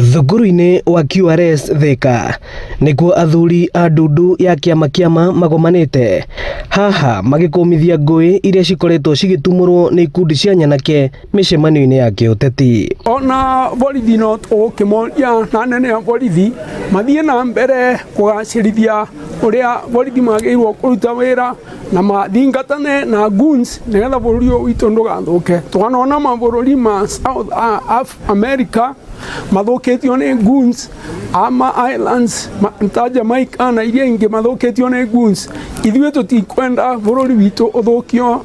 Thukuru-inĩ wa QRS Thika nĩkuo athuri a ndundu ya kĩama kĩama magomanĩte haha magĩkũmithia ngũĩ iria cikoretwo cigĩtumũrwo nĩ ikundi cia nyanake mĩcemanio-inĩ ya kĩũteti. Ona borithi no tũgũkĩmoria na anene a borithi mathiĩ na mbere kũgacĩrithia ũrĩa borithi magĩrĩirwo kũruta wĩra na mathingatane na goons nĩgetha bũrũri ũyũ witũ ndũgathũke. Twanona mabũrũri ma South America mathũkĩtio nĩ goons, ama islands ta Jamaica na iria ingĩ mathũkĩtio nĩ goons. Ithuĩ tũtikwenda bũrũri witũ ũthũkio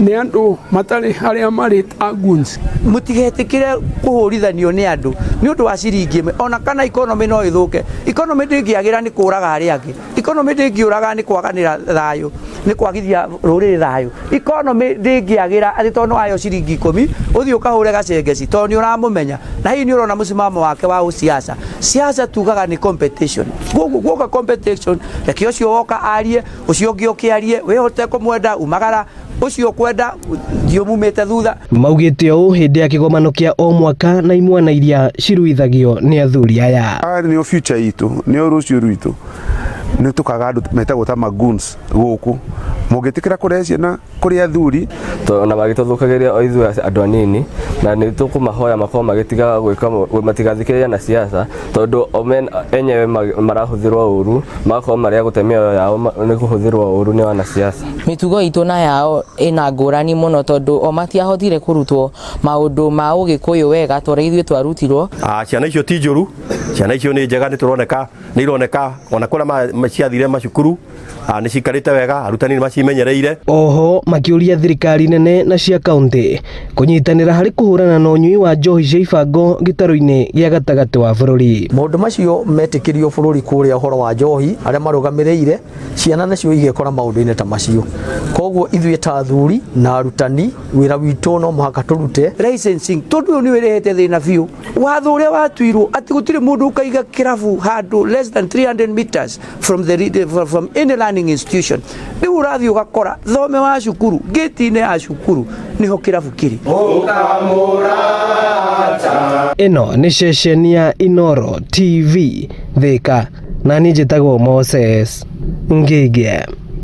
nĩ andũ matarĩ harĩa marĩ ta goons. Mũtigetĩkĩre kũhũrithanio nĩ andũ nĩ ũndũ wa ciringi ĩmwe, ona kana economy no ĩthũke. Economy ndĩngĩagĩra nĩ kũraga arĩa angĩ, economy ndĩngĩũraga nĩ kwaganĩra thayũ, nĩ kwagithia rũrĩrĩ thayũ. Economy ndĩngĩagĩra atĩ tondũ nĩwaheo ciringi 10 ũthiĩ ũkahũre gacengeci tondũ nĩ ũramũmenya na hihi nĩ ũrona mũsimamo wake wa ũsiasa. Siasa tugaga nĩ competition, koguo guoka competition, reke ũcio woka arie, ũcio ũngĩ ũkĩarie, we ũtekũmwenda umagara, ũcio ũkwenda thiĩ ũmumĩte thutha. Maugĩte ũũ hĩndĩ ya kĩgomano kĩa o mwaka na imwana iria ciruithagio nĩ athuri aya. Aya nĩo future itũ, nĩo rũciũ rwitũ. Nĩ tũkaga andũ metagwo ta magoons gũkũ. Mũngĩtĩkĩra kũrehe ciana kũrĩ athuri, ona magĩtũthũkagĩria o ithuĩ andũ anini, na nĩ tũkũmahoya makorwo magĩtiga gwĩka matigathikĩrĩria na siasa, tondũ o enyewe marahũthĩrwo ũru, magakorwo marĩ a gũte mĩoyo yao nĩ kũhũthĩrwo ũru nĩ wanasiasa. Mĩtugo itũ na yao ĩna ngũrani mũno, tondũ o matiahotire kũrutwo maũndũ ma ũgĩkũyũ wega ta ũrĩa ithuĩ twarutirwo. Ciana icio ti njũru, ciana icio nĩ njega, nĩ tũroneka nĩ ironeka ona kũrĩa ciathire macukuru nĩ cikarĩte wega, arutani nĩ macimenyereire. Oho makĩũria thirikari nene na cia kaunti kũnyitanĩra harĩ kũhũrana na ũnyui wa njohi cia ibango gĩtarũ-inĩ gĩa gatagatĩ wa bũrũri. Maũndũ macio metĩkĩrio bũrũri kũrĩa ũhoro wa njohi, arĩa marũgamĩrĩire ciana nacio igekora maũndũ-inĩ ta macio. Koguo ithuĩ ta athuri na arutani, wĩra witũ no mũhaka tũrute. Licensing, tondũ ũyũ nĩ ũrehete thĩna biũ. Watho ũrĩa watuirwo atĩ gũtirĩ mũndũ ũkaiga kĩrabu handũ less than 300 meters from any learning institution. Rĩu ũrathiĩ ũgakora thome wa cukuru, gate-inĩ ya cukuru nĩho kĩrabu kĩrĩ. Ĩno nĩ ceceni ya Inoro TV Thika, na niĩ njĩtagwo Moses Ngĩgĩ.